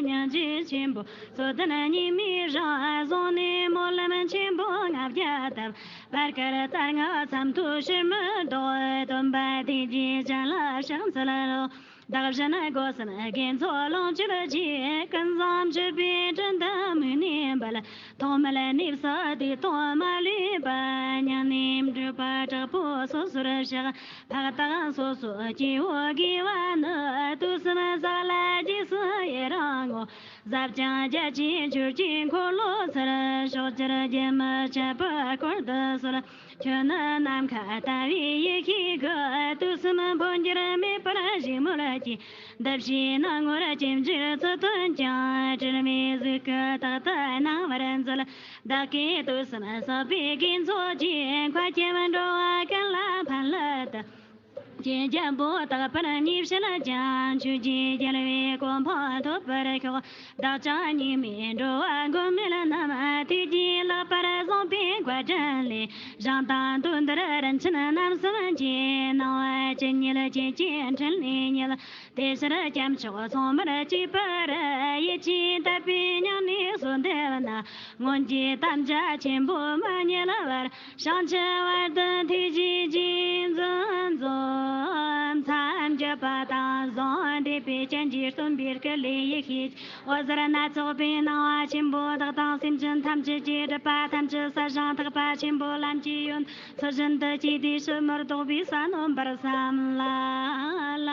སྙིང་རྗེ་ཆེན་པོ་སོ་ལྡན་ཉི་མའི་རང་། བཟུང་ནས་སྨོན་ལམ་ཆེན་པོ་ལྔ་བརྒྱ་བཏབ། བར་དཀར་ལྟར་ངག་མཚམས་ཐོ་ཕྱིར་མི་ལྡོག། སྟོན་པ་དེ་རྗེས་གཞན་ལ་ཕྱག་འཚལ་ལོ། བདག་གཞན་སྒོ་གསུམ་དགེ་ཚོགས་ལོངས་སྤྱོད་ཀྱིས། ཀུན་བཟང་སྤྱོད་པའི་དྲིན་དུ་མོས་ནས་འབུལ། ཐོག་མེད་གནས་སུ་བདེ་སྟོང་མ་ལུས་པ། སྙིང་ནས་འགྲོ་བ་དྲག་པོ་སོ་སོར་བཤགས། ཕན་བཏགས་སོ་སོའི་སྐྱེ་བོ་དགེ་བ་ནི། དུས་གསུམ་བསགས་ལ་རྗེས་སུ་ཡི་རང་ངོ་། ཟབ་ཅིང་རྒྱ་ཆེའི་ཆོས་ཀྱི་འཁོར་ལོ་སར། ཕྱོགས་བཅུར་སྒྱུ་མར་ཁྱབ་པར་བསྐོར་དུ་གསོལ། ཁྱོད་ནི་ནམ་མཁའ་ལྟ་བུའི་ཡེ་ཤེས་ཀྱི། དུས་གསུམ་འཕོ་འགྱུར་མེད་པར་བཞུགས་མོད་ཀྱི། འདི་ཕྱིའི་སྣང་ངོར་སྐྱེ་འགྱུར་ཚུལ་སྟོན་ཀྱང་། དྲི་མེད་གཟུགས་སྐུ་རྟག་ཏུ་སྣང་བར་མཛོད། བདག་གིས་དུས་གསུམ་བསགས་པའི་དགེ་ཚོགས་ཀྱིས། མཁའ་ཁྱབ་འགྲོ་བ་ཀུན་ལ་ཕན་སླད་དུ། ཀྱེ་རྒྱལ་པོ་རྟག་པར་མཉེས་བྱེད་ཀྱང་། ཆོས་ཀྱི་རྒྱལ་བའི་གོ་འཕང་ཐོབ་པར་ཤོག། བདག་ཅག་ཉེས་མེད་འགྲོ་བ་མགོན་མེད་རྣམས། དུས་ཀྱིས་བརླག་པར་བཟུང་བའི་བཀའ་དྲིན་ལས། བཞེངས་དང་དོན་འདིར་རིན་ཆེན་རྣམ་གསུམ་གྱི། སྣང་བ་ཇི་སྙེད་ཅན་གྱི་ཕྲིན་ལས་ཉིད། དེ་ཕྱིར་སྐྱབས་མཆོག་མཚུངས་མེད་གཅིག་པུར། ཡིད་ཆེས་དད་པའི་སྙིང་ནས་གསོལ་འདེབས་ན། སྔོན་གྱི་དམ་བཅའ་ཆེན་པོ་མ་བསྙེལ་བར། བྱང་ཆུབ་བར་དུ་ཐུགས་རྗེས་རྗེས་འཛིན་འཛོམས། མཚམས་བརྒྱད་པ་དང་བཟུང་འདས་པའི་སྤྱན་གྱིས་སྟོན་པའི་སྐུ་ལས་ཡེ་ཤེས་འོད་ཟེར་སྣ་ཚོགས་པའི་སྣང་བ་ཆེན་པོ་བདག་དང་སེམས་ཅན་ཐམས་ཅད་ཀྱི་སྒྲིབ་པ་ཐམས་ཅད་བསལ་ཞིང་ཐེག་པ་ཆེན་པོའི་ལམ་གྱི་ཡོན་ཚུལ་བཞིན་དུ་སྐྱེས་ཏེ་ཕྱིར་མི་ལྡོག་པའི་ས་ནོན་པར་བསམ་ལ། བླ་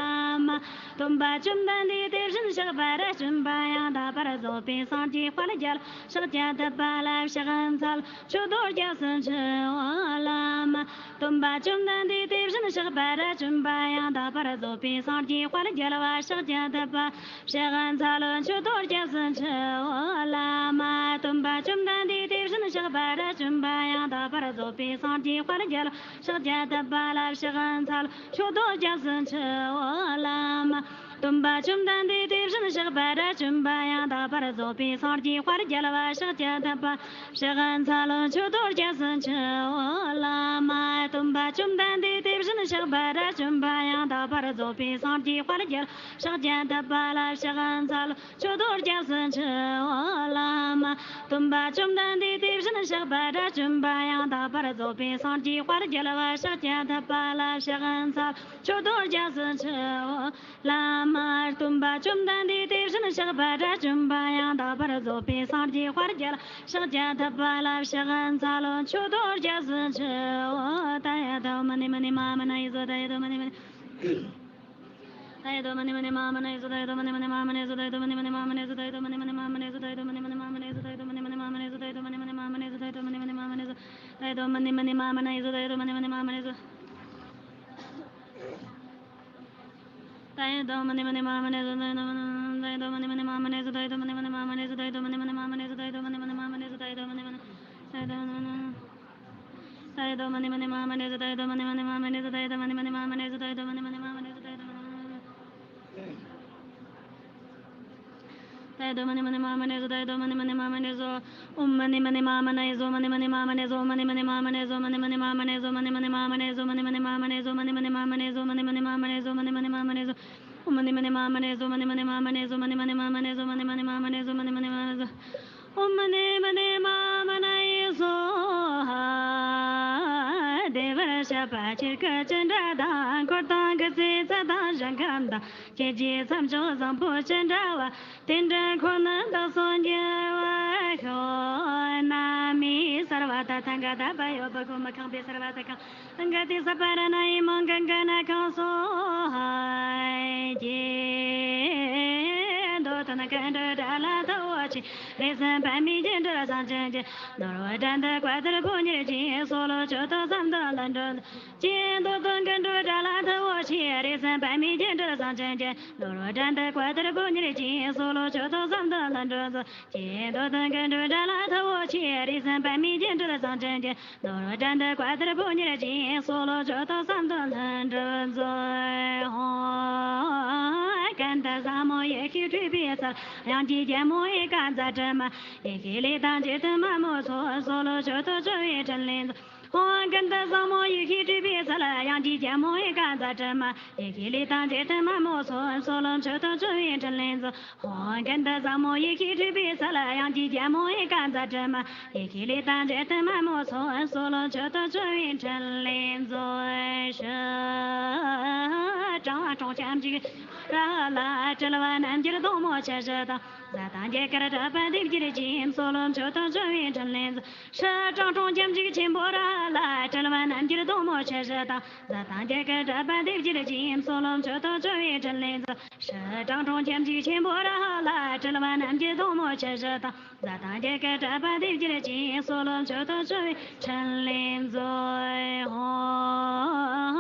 མ་སྟོན་པ་བཅོམ་ལྡན་འདས་དེ་བཞིན་གཤེགས་པ་རབ་བྱུང་པ་ཡང་དག་པར་རྫོགས་པའི་སངས་རྒྱས་དཔལ་རྒྱལ། ཕྱག་བརྒྱ་ཐུབ་པ་ལ་ཕྱག་འཚལ། མཆོད་དོ་སྐྱབས་སུ་མཆིའོ། བླ་མ་སྟོན་པ་བཅོམ་ལྡན་འདས་དེ་བཞིན་གཤེགས་པ་རབ་བྱུང་པ་ཡང་དག་པར་རྫོགས་པའི་སངས་རྒྱས་དཔལ་རྒྱལ་བ་ཕྱག་བརྒྱ་ཐུབ་པ་ཕྱག་འཚལ་ལོ། མཆོད་དོ་སྐྱབས་སུ་མཆིའོ། བླ་མ་སྟོན་པ་བཅོམ་ལྡན་འདས་དེ་བཞིན་གཤེགས་པ་རབ་བྱུང་པ་ཡང་དག་པར་རྫོགས་པའི་སངས་རྒྱས་དཔལ་རྒྱལ་བ་ཕྱག་བརྒྱ་ཐུབ་པ་ལ་ཕྱག་འཚལ། མཆོད་དོ་སྐྱབས་སུ་མཆིའོ། བླ་མ་སྟོན་པ་བཅོམ་ལྡན་འདས་དེ་བཞིན་གཤེགས་པ་རབ་བྱུང་པ་ཡང་དག་པར་རྫོགས་པའི་སངས་རྒྱས་དཔལ་རྒྱལ་བ་ཕྱག་བརྒྱ་ཐུབ་པ་ཕྱག་འཚལ་ལོ། མཆོད་དོ་སྐྱབས་སུ་མཆིའོ། བླ་མ་སྟོན་པ་བཅོམ་ལྡན་འདས་དེ་བཞིན་གཤེགས་པ་རབ་བྱུང་པ་ཡང་དག་པར་རྫོགས་པའི་སངས་རྒྱས་དཔལ་རྒྱལ་བ་ཕྱག་བརྒྱ་ཐུབ་པ་ལ་ཕྱག་འཚལ་ལོ། མཆོད་དོ་སྐྱབས་སུ་མཆིའོ། བླ་མ་སྟོན་པ་བཅོམ་ལྡན་འདས་དེ་བཞིན་གཤེགས་པ་རབ་བྱུང་པ་ཡང་དག་པར་རྫོགས་པའི་སངས་རྒྱས་དཔལ་རྒྱལ་བ་ཕྱག་བརྒྱ་ཐུབ་པ་ལ་ཕྱག་འཚལ། མཆོད་དོ་སྐྱབས་སུ་མཆིའོ། བླ་མ་སྟོན་པ་བཅོམ་ལྡན་འདས་དེ་བཞིན་གཤེགས་པ་རབ་བྱུང་པ་ཡང་དག་པར་རྫོགས་པའི་སངས་རྒྱས་དཔལ་རྒྱལ་ཕྱག་བརྒྱ་ཐུབ་པ་ལ་ཕྱག་འཚལ་ལོ། མཆོད་དོ་སྐྱབས་སུ་མཆིའོ། ད་ཡ་དོ་མ་ནི་མ་ནི་མ་མ་ན་ཡི་ཟོ། ད་ཡ་དོ་མ་ནི་མ་ནི། ད་ཡ་དོ་མ་ནི་མ་ནི་མ་མ་ན་ཡི་ཟོ། ད་ཡ་དོ་མ་ནི་མ་ནི་མ་མ་ན་ཡི་ཟོ། ད་ཡ་དོ་མ་ནི་མ་ནི་མ་མ་ན་ཡི་ཟོ། ད་ཡ་དོ་མ་ནི་མ་ནི་མ་མ་ན་ཡི་ཟོ། ད་ཡ་དོ་མ་ནི་མ་ནི་མ་མ་ན་ཡི་ཟོ། ད་ཡ་དོ་མ་ནི་མ་ནི་མ་མ་ན་ཡི་ཟོ། ད་ཡ་དོ་མ་ནི་མ་ནི་མ་མ་ན་ཡི་ཟོ། ད་ཡ་དོ་མ་ནི་མ་ནི་མ་མ་ན་ཡི་ཟོ། ད་ཡ་དོ་མ་ནི་མ་ནི་མ་མ་ན་ཡི་ཟོ། ད་ཡ་དོ་མ་ནི་མ་ནི་མ་མ་ན་ཡི་ཟོ། ད་ཡ་དོ་མ་ནི་མ་ནི་མ་མ་ན་ཡི་ཟོ། ད་ཡ་དོ་མ་ནི་མ་ནི་མ་མ་ན་ཡི་ཟོ། ད་ཡ་དོ་མ་ནི་མ་ནི་མ་མ་ན་ཡི་ཟོ། ད་ཡ་དོ་མ་ནི་མ་ནི་ད་ཡ་དོ་མ་ནི་མ་ནི་མ་མ་ན་ཡི་ཟོ། ད་ཡ་དོ་མ་ནི་མ་ནི་མ་མ་ན་ཡི་ཟོ། ད་ཡ་དོ་མ་ནི་མ་ནི་མ་མ་ན་ཡི་ཟོ། ད་ཡ་དོ་མ་ནི་མ་ནི་མ་མ་ན་ཡི་ཟོ། ད་ཡ་དོ་མ་ནི་མ་ནི་མ་མ་ན་ཡི་ཟོ། ད་ཡ་དོ་མ་ནི་མ་ནི་མ་མ་ན་ཡི་ཟོ། ཨོཾ་མ་ཎི་མ་ཎི་མ་མ་ན་ཡི་ཟོ། མ་ཎི་མ་ཎི་མ་མ་ན་ཡི་ཟོ། ཨོཾ་མ་ཎི་མ་ཎི་མ་མ་ན་ཡི་ཟོ། མ་ཎི་མ་ཎི་མ་མ་ན་ཡི་ཟོ། ཨོཾ་མ་ཎི་མ་ཎི་མ་མ་ན་ཡི་ཟོ། མ་ཎི་མ་ཎི་མ་མ་ན་ཡི་ཟོ། ཨོཾ་མ་ཎི་མ་ཎི་མ་མ་ན་ཡི་ཟོ། མ་ཎི་མ་ཎི་མ་མ་ན་ཡི་ཟོ། ཨོཾ་མ་ཎི་མ་ཎི་མ་མ་ན་ཡི་ཟོ། མ་ཎི་མ་ཎི་མ་མ་ན་ཡི་ཟོ། མ་ཎི་མ་ཎི་མ་མ་ན་ཡི་ཟོ། མ་ཎི་མ་ཎི་མ་མ་ན་ཡི་ཟོ། མ་ཎི་མ་ཎི་མ་མ་ན་ཡི་ཟོ། ཨོཾ་མ་ཎི་མ་ཎི་མ་མ་ན་ཡི་ཟོ། བདེ་བར་གཤེགས་པ་ཁྱེད་སྐུ་ཅི་འདྲ་དང་། འཁོར་དང་སྐུ་ཚེའི་ཚད་དང་ཞིང་ཁམས་དང་། ཁྱེད་ཀྱི་མཚམས་མཆོག་བཟང་པོ་ཅི་འདྲ་བ། དེ་འདྲ་ཁོ་ན་བདག་སོགས་འགྱུར་བར་ཤོག་ན། ད་ཐང་ག་ད་བ་ཡོ་བ་གོ་མ་ཁང་པེ་སར་བ་ད་ཁང་ག་ཏི་ས་པ་ར་ན་ཡི་མང་གང་ག་ན་ཁང་སོ་ཧ་ཀྱེ་འདོ་ཐ་ན་ག་འདྲ་དྲ་ལ་ཐ་འོ་ཆེ་རེ་སན་པ་མི་ཀྱེ་འདྲ་སང་ཅན་ཀྱེ་ནོར་བ་དྲ་འདི་ཀ་ཏར་པོ་ཉེར་ཅི་སོ་ལོ་ཆོ་ཏོ་སམ་དོ་ལ་འདྲོ་ཅི་འདོ་ཐ་ག་འདྲ་དྲ་ལ་ཐ་འོ་ཆེ་རེ་སན་པ་མི་ཀྱེ་འདྲ་སང་ཅན་ཀྱེ་ནོར་བ་དྲ་འདི་ཀ་ཏར་པོ་ཉེར་ཅི་སོ་ལོ་ཆོ་ཏོ་སམ་དོ་ལ་འདྲོ་ཅི་འདོ་ཐ་ག་འདྲ་དྲ་ལ་ཐ་འོ་ཆེ་རེ་སན་པ་མི་ཀྱེ་འདྲ་སང་ཅན་ཀྱེ་ནོར་བ་དྲ་འདི་ཀ་ཏར་པོ་ཉེར་ཅི་སོ་ལོ་ཆོ་ཏོ་སམ་དོ་ལ་འདྲོ་ཛོ་ཧོ། ཀན་ད་ཟ་མོ་ཡེ་ཤེས་སྤྲུལ་པའི་ཚལ། དབྱངས་ཀྱི་རྒྱལ་མོ་ཨེ་ཀ་ཛ་དྲི་མ། ཡེ་ཤེས་ལས་དང་བཅས་ཏུ་མ་མོ་སོགས། སོ་ལོ་ཆོ་ཏོ་བཅོམ་པའི་འཕྲིན་ལས་མཛོད། ཧོ། ཀན་ད་ཟ་མོ་ཡེ་ཤེས་སྤྲུལ་པའི་ཚལ། དབྱངས་ཀྱི་རྒྱལ་མོ་ཨེ་ཀ་ཛ་དྲི་མ། ཡེ་ཤེས་ལས་དང་བཅས་ཏུ་མ་མོ་སོགས། སོ་ལོ་ཆོ་ཏོ་བཅོམ་པའི་འཕྲིན་ལས་མཛོད། ཧོ། ཀན་ད་ཟ་མོ་ཡེ་ཤེས་སྤྲུལ་པའི་ཚལ། དབྱངས་ཀྱི་རྒྱལ་མོ་ཨེ་ཀ་ཛ་དྲི་མ། ཡེ་ཤེས་ལས་དང་བཅས་ཏུ་མ་མོ་སོགས། སོ་ལོ་ཆོ་ཏོ་བཅོམ་པའི་འཕྲིན་ལས་མཛོད། ཧྲཱིཿ་ཀྲང་ཀྲོང་ཁྱབ་འཇུག་ར་ལ་སྤྲུལ་པ་རྣམས་ཀྱི་གདུང་མོ་ཆེ་ཞེས་དང་། ཟ་དང་རྒྱ་གར་གྲགས་པ་སྡེ་བརྒྱད་ཀྱིས། སོ་ལོ་ཆོ་ཏོ་བཅོམ་པའི་འཕྲིན་ལས་མཛོད། ཧྲཱིཿ་ཀྲང་ཀྲོང་ཁྱབ་འཇུག་ཆེན་པོ་ར་ལ་སྤྲུལ་པ་རྣམས་ཀྱི་གདུང་མོ་ཆེ་ཞེས་དང་། ཟ་དང་རྒྱ་གར་གྲགས་པ་སྡེ་བརྒྱད་ཀྱིས། སོ་ལོ་ཆོ་ཏོ་བཅོམ་པའི་འཕྲིན་ལས་མཛོད། ཧྲཱིཿ་ཀྲང་ཀྲོང་ཁྱབ་འཇུག་ཆེན་པོ་ར་ལ་སྤྲུལ་པ་རྣམས་ཀྱི་གདུང་མོ་ཆེ་ཞེས་དང་། ཟ་དང་རྒྱ་གར་གྲགས་པ་སྡེ་བརྒྱད་ཀྱིས། སོ་ལོ་ཆོ་ཏོ་བཅོམ་པའི་འཕྲིན་ལས་མཛོད། ཧོ།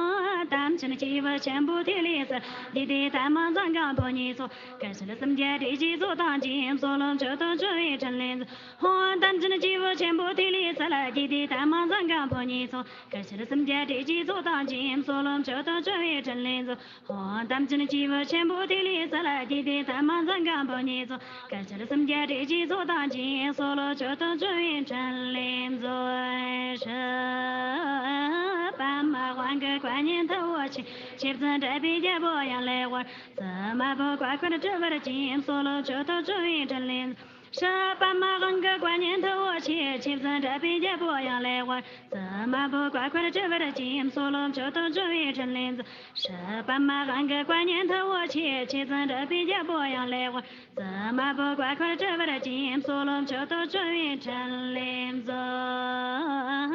དམ་ཅན་སྐྱེས་བུ་ཆེན་པོ་ཐིག་ལེ་གསལ། དགྱེས་ཏེ་ཏདྨ་འཛིན་སྐྱོང་ཕོ་ཉའི་ཚོགས། དཀར་ཆེན་སུམ་བརྒྱ་རིགས་ཀྱི་ཚོགས་དང་བཅས། སོ་ལོ་ཆོ་ཏོ་བཅོམ་པའི་འཕྲིན་ལས་མཛོད། ཧོ། དམ་ཅན་སྐྱེས་བུ་ཆེན་པོ་ཐིག་ལེ་གསལ། དགྱེས་ཏེ་ཏདྨ་འཛིན་སྐྱོང་ཕོ་ཉའི་ཚོགས། དཀར་ཆེན་སུམ་བརྒྱ་རིགས་ཀྱི་ཚོགས་དང་བཅས། སོ་ལོ་ཆོ་ཏོ་བཅོམ་པའི་འཕྲིན་ལས་མཛོད། ཧོ། དམ་ཅན་སྐྱེས་བུ་ཆེན་པོ་ཐིག་ལེ་གསལ། དགྱེས་ཏེ་ཏདྨ་འཛིན་སྐྱོང་ཕོ་ཉའི་ཚོགས། དཀར་ཆེན་སུམ་བརྒྱ་རིགས་ཀྱི་ཚོགས་དང་བཅས། སོ་ལོ་ཆོ་ཏོ་བཅོམ་པའི་འཕྲིན་ལས་མཛོད། ཧྲཱིཿ་པདྨ་དབང་གི་བཀའ་ཉན་ཐུ་བོ་ཆེ། མཆེ་བཙན་དྲེགས་པའི་རྒྱལ་པོ་ཡང་ལེགས་དབང་། ཙི་དམར་པོ་བཀའ་འཁོར་སྒྲུབ་པར་བྱོན། སོ་ལོ་ཆོ་ཏོ་བཅོམ་པའི་འཕྲིན་ལས། ཧྲཱིཿ་པདྨ་དབང་གི་བཀའ་ཉན་ཐུ་བོ་ཆེ། མཆེ་བཙན་དྲེགས་པའི་རྒྱལ་པོ་ཡང་ལེགས་དབང་། ཙི་དམར་པོ་བཀའ་འཁོར་སྒྲུབ་པར་བྱོན། སོ་ལོ་ཆོ་ཏོ་བཅོམ་པའི་འཕྲིན་ལས་མཛོད། ཧྲཱིཿ་པདྨ་དབང་གི་བཀའ་ཉན་ཐུ་བོ་ཆེ། མཆེ་བཙན་དྲེགས་པའི་རྒྱལ་པོ་ཡང་ལེགས་དབང་། ཙི་དམར་པོ་བཀའ་འཁོར་སྒྲུབ་པར་བྱོན། སོ་ལོ་ཆོ་ཏོ་བཅོམ་པའི་འཕྲིན་ལས་མཛོད།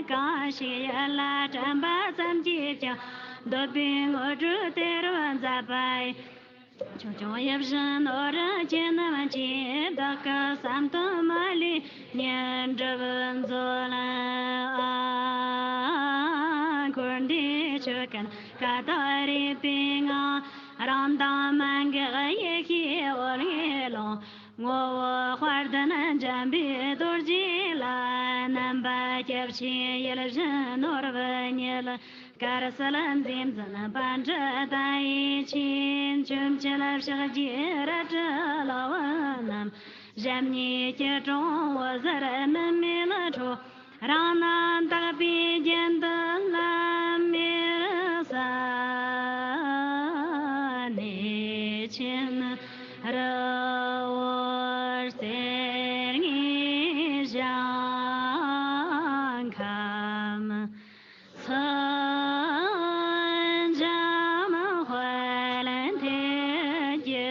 གང་ཞིག་ཡིད་ལ་དྲན་པ་ཙམ་གྱིས་ཀྱང་། འདོད་པའི་དངོས་གྲུབ་སྟེར་བར་མཛད་པ་ཡི། ཆུང་ཆུང་ཡིད་བཞིན་ནོར་བུ་ཁྱེད་རྣམས་ཀྱིས། བདག་གི་བསམ་དོན་མ་ལུས་བརྙེས་འགྲུབ་མཛོད། ཨ། འཁོར་འདས་ཆོས་ཀུན་ཀ་དག་རིག་པའི་ངང་། རང་དང་མ་འགགས་ཡེ་ཤེས་འོད་ཀྱི་ཀློང་། ངོ་བོ་དཔལ་ལྡན་འཇམ་པའི་རྡོ་རྗེ་ལ། རྣམ་པ་སྐྱབས་ཆེན་ཡིད་བཞིན་ནོར་བུ་ཉིད། དཀར་གསལ་མཛེས་འཛིན་པཎ་གྲུབ་ཏ་ཡི་ཆོས། འཆོམས་བྱེད་ཕྱག་རྒྱའི་རལ་གྲི་ལག་པ་བསྣམས། ཞབས་གཉིས་སྐྱིལ་ཀྲུང་འོད་ཟེར་མི་མེད་འཕྲོ། རང་རྣམ་དག་པའི་རྒྱན་དུ་བླ་མེད་གསལ། གནས་ཆེན་རི་བོར་གསེར་དངུལ་ཞིང་ཁམས། མཚོན་འཇམ་དཔལ་མཐིལ་གྱི་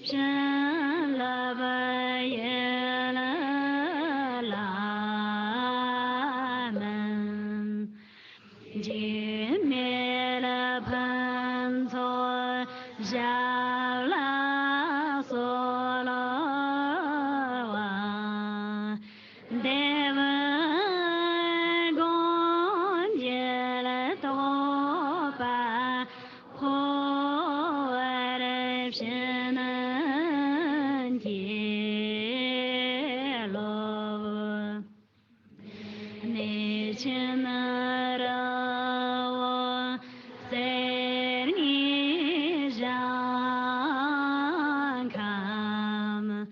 བྱིན་རླབས་ཡིད་ལ་མིན། འཇིགས་མེད་ཕུན་ཚོགས་ཞབས་ལ་གསོལ་བ། བདེ་བའི་སྒོ་འབྱེད་རྟོགས་པ་འཕོ་བར་བྱིན་གྱིས་རློབས། གནས་ཆེན་རི་བོ་གསེར་དངུལ་ཞིང་ཁམས།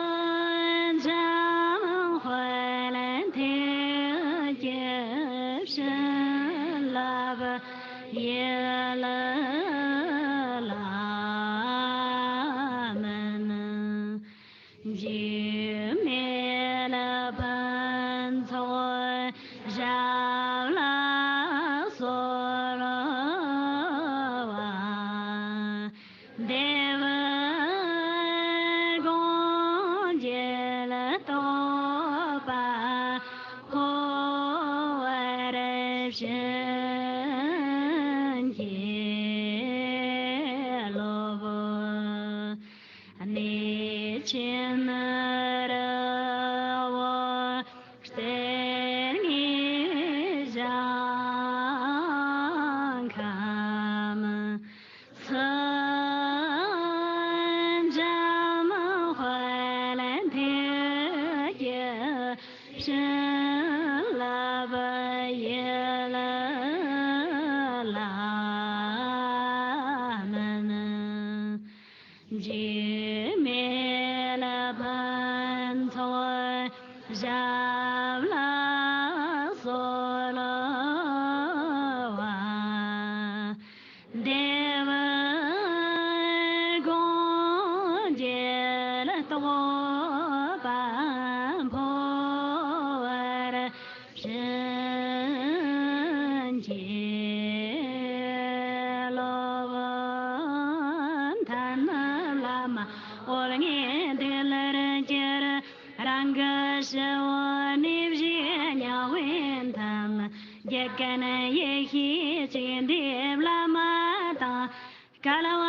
མཚོན་འཇམ་དཔལ་མཐིལ་གྱི་བྱིན་རླབས་ཡིད་ལ་མིན། འཇིགས་མེད་ཕུན་ཚོགས་ཞབས་ལ་གསོལ་བ། བདེ་བའི་སྒོ་འབྱེད་རྟོགས། ཞབས་ལ་གསོལ་བ་འདེབས། དགོངས་འགྱེད་རྟོགས་པ་འཕོ་བར་བྱིན་གྱིས་རློབས། མཐའ་ན་བླ་མ་དབུ་བརྙེས་ཏེ་ལར་གྱུར། རང་གི་ཞི་བའི་གནས་བཞི་མྱང་བའི་མཐའ་ལ། རྒྱལ་ཀུན་ཡེ་ཤེས་གཅིག་འདུས་བླ་མ་དང་། སྐལ་བ་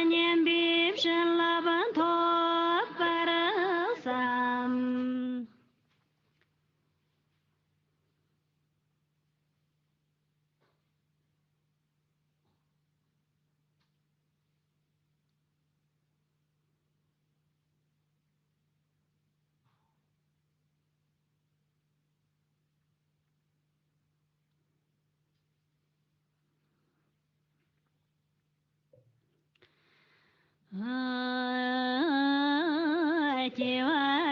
མཉམ་པའི་བྱིན་རླབས་ཐོབ་པར་བསམ། སྐྱེ་བ་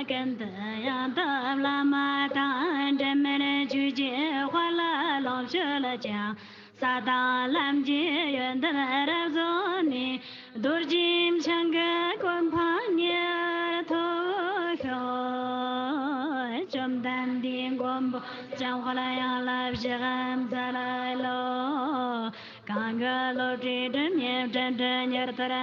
ཀུན་ཏུ་ཡང་དག་བླ་མ་དང་། འབྲལ་མེད་ཆོས་ཀྱི་དཔལ་ལ་ལོངས་སྤྱོད་ཅིང་། ས་དང་ལམ་གྱི་ཡོན་ཏན་རབ་རྫོགས་ནས། རྡོ་རྗེ་འཆང་གི་གོ་འཕང་ཉེར་ཐོབ་ཤོག། བཅོམ་ལྡན་འདས་མགོན་པོ་ཀྱང་དཔལ་ཡང་ལ་བཞག་འཛམ་ལ་ལོ། གང་གི་བློ་གྲོས་སྒྲིབ་གཉིས་བྲལ་འདྲ། ཉི་ཟླ་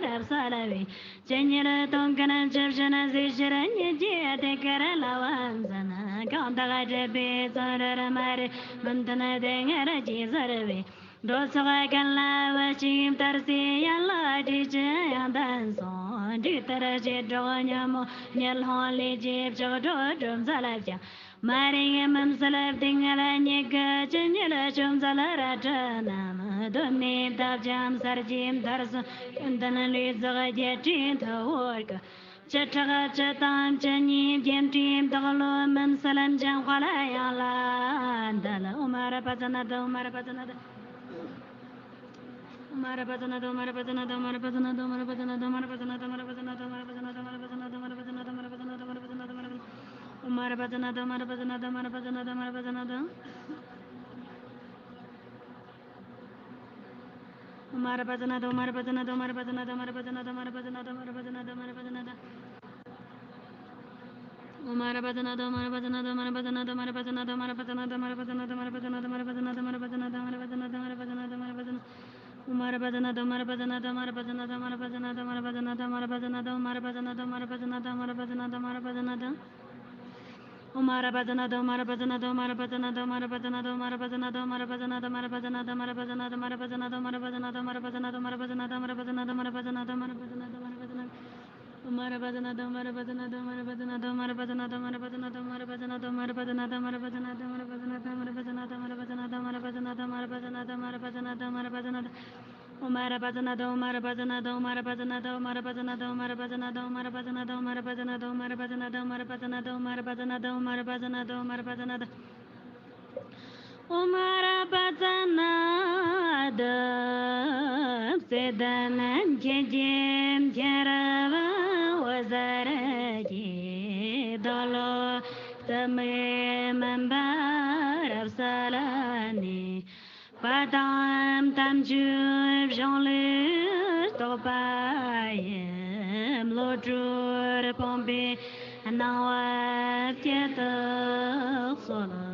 རབ་གསལ་བའི། ཇི་སྙེད་སྟོང་ཀུན་ཇི་བཞིན་གཟིགས་ཕྱིར། ཉིད་ཀྱི་ཐུགས་ཀར་བསླབ་པ་འཛིན། གང་དག་སྒྲུབ་པའི་བརྩོན་རར་མ་རིག་མུན་འཐུམས་སྡུག་བསྔལ་ཇི་སར་བའི། འགྲོ་ཚོགས་ཀུན་ལ་བུ་གཅིག་ལྟར་གསོས། ཡན་ལག་སྒྲིབ་ཀྱི་ཡོན་ཏན་ཟུངས། འབྲུག་ལྟར་བྱེ་བྲག་ཉོན་མོངས་ཉི་ལྷུང་ལས་ཀྱི་ལྕགས་སྒྲོག་སྒྲོག་འཛད་ཀྱང་། མ་རིག་མུན་སེལ་སྡུག་བསྔལ་ཉེས་དགུ། ཇི་སྙེད་བཅོམ་འཛད་རལ་གྲི་རྣམས། གདོད་ནས་དག་ཀྱང་གསལ་གྱི་མཐར་སོན། ཀུན་ལྡན་ལུས་རྫོགས་བརྒྱད་ཁྲི་ཐུ་བོར་བཀོད། བཅུ་ཕྲག་བཅུ་དང་བཅུ་གཉིས་རྒྱན་སྤྲས་བདག་བློ་མུན་སེལ་འཇམ་དཔལ་དབྱངས་ལ་འདུད། ཨོཾ་ཨ་ར་པ་ཙ་ན་དྷཱུ། ཨོཾ་ཨ་ར་པ་ཙ་ན་དྷཱུ། ཨོཾ་ཨ་ར་པ་ཙ་ན་དྷཱུ། བརྩེ་ལྡན་ཁྱེད་ཀྱི་མཁྱེན་རབ་འོད་ཟེར་གྱིས། བདག་བློ་གཏི་མུག་མུན་པ་རབ་བསལ་ནས། དཔལ་དང་དམ་ཆོས་གཞུང་ལུགས་རྟོགས་པ་ཡི། བློ་གྲོས་སྤངས་པའི་སྣང་བ་བསྐྱེད་དུ་གསོལ།